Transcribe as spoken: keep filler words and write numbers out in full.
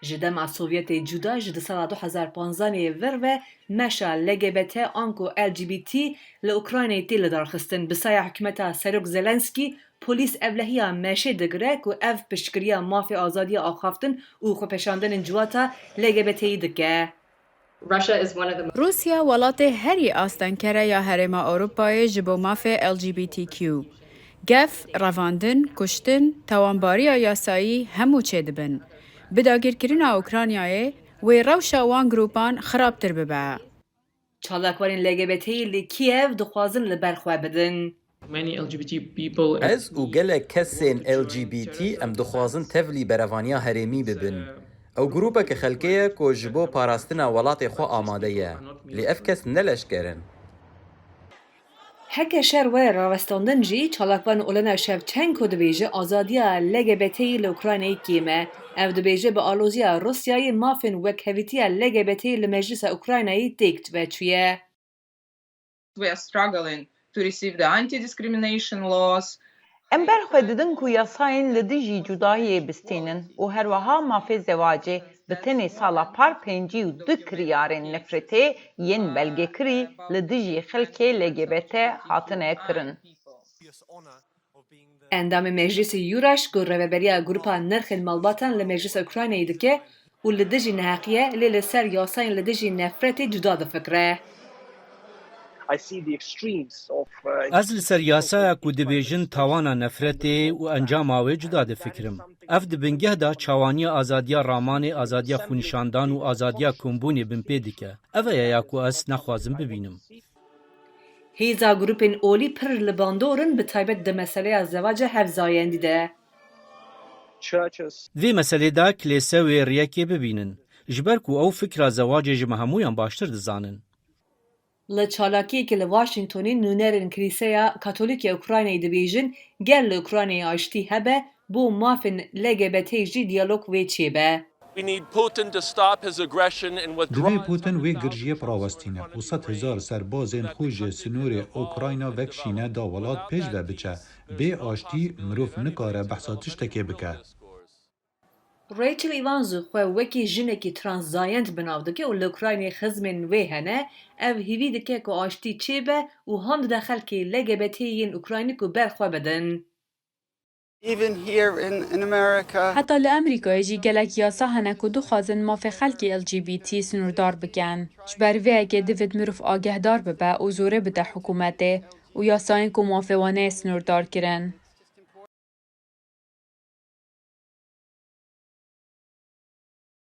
Ji dema Sovyetê cuda ji di sala du hezar panzdeh ê vir ve meşa L G B T anku L G B T li Ukraynayê tê lidarxistin. Bi saya hikûmeta Serok Zelensky, polîs ewlehiya meşê digire ku ev piştgiriya mafê azadiya axaftin û xwepêşandanên civata L G B T'yî dike. Russia is one of the Rûsya welatê herî astengkere ya Herêma Ewropayê ji bo mafê L G B T Q. Gef, revandin, kuştin, tawanbariya yasayî hemû çêdibin. Bi dagirkirina Ukraynayê, wê rewşa wan grûpan xirabtir bibe. Çalakvanên L G B T'yî li Kiev dixwazin li ber xwe bidin. Many L G B T people Ez û gelek kesên L G B T em dixwazin tevlî berevaniya herêmî bibin. Ew grûpeke xelkê ye ku ji bo parastina welatê xwe amade ye. Lê ev kes ne leşker in. Heke şer were rawestandin jî, çalakvan Olena Shevchenko dibêje azadiya L G B T'yî li Ukraynayê kêm e. Ev dibêje bi aloziya Rûsyayê mafên wekhevîtiya L G B T'yî li Meclisa Ukraynayê têk veçûye. We are struggling to receive the anti-discrimination laws. Em ber xwe didin ku yasayên li dijî cudahiyê bistînin û her wiha mafê zewacê. Bi tenê sala par pêncî û du kiryarên nefretê yên belgekirî li dijî xelkê L G B T hatine kirin. Endamê Meclîsê Yuraş ku rêveberiya Grupa Nirxên Malbatan li Meclîsa Ukraynayê dike û li dijî neheqî ye, lê li ser yasayên li dijî nefretê cuda difikire. I see the extremes of uh, Ez li ser yasaya ku dibêjin tawana nefretê û encama wê cuda difikirim. Ev di bingeh de çawaniya azadiya ramanê, azadiya xwenîşandan û azadiya kombûnê binpê dike. Ev e ya ku ez naxwazim bibînim. Hêza grûpên olî pir li bandor in, bi taybet di meseleya zewaca hevzayendî de. Churches. Di vê meselê de kilêse wê riyekê bibînin. Ji ber ku ew fikra zewacê ji me hemûyan baştir dizanin. Li çalakiyekê li Washingtonê nûnerên Kilîseya Katolîk ya Ukraynayê dibêjin, ger li Ukraynayê aştî hebe, bo mafên L G B T jî diyalog wê çêbe. We need Putin to stop his aggression and withdraw. Divê Putin wê girjiyê birawestîne û sed hezar serbazên xwe ji sînorê Ukrayna vekişîne da welat pêş ve biçe. Bê aştî mirov nikare behsa tiştekê bike. Rachel Ivanzu xwe wekî jinekî transzayend bi nav dike û li Ukraynê xizmên wê hene. Ev hîvî dike ku aştî çêbe û han dide xelkê L G B T yên Ukraynî ku ber xwe bidin. Even here in, in America, Heta li Amerîkayê jî gelek yasa hene ku dixwazin mafê xelkê L G B T sînordar bikin. Ji ber vê yekê divêt mirov agehdar bibe û zorê bide hikûmetê û yasayên ku mafê wan ê sînordar kirin.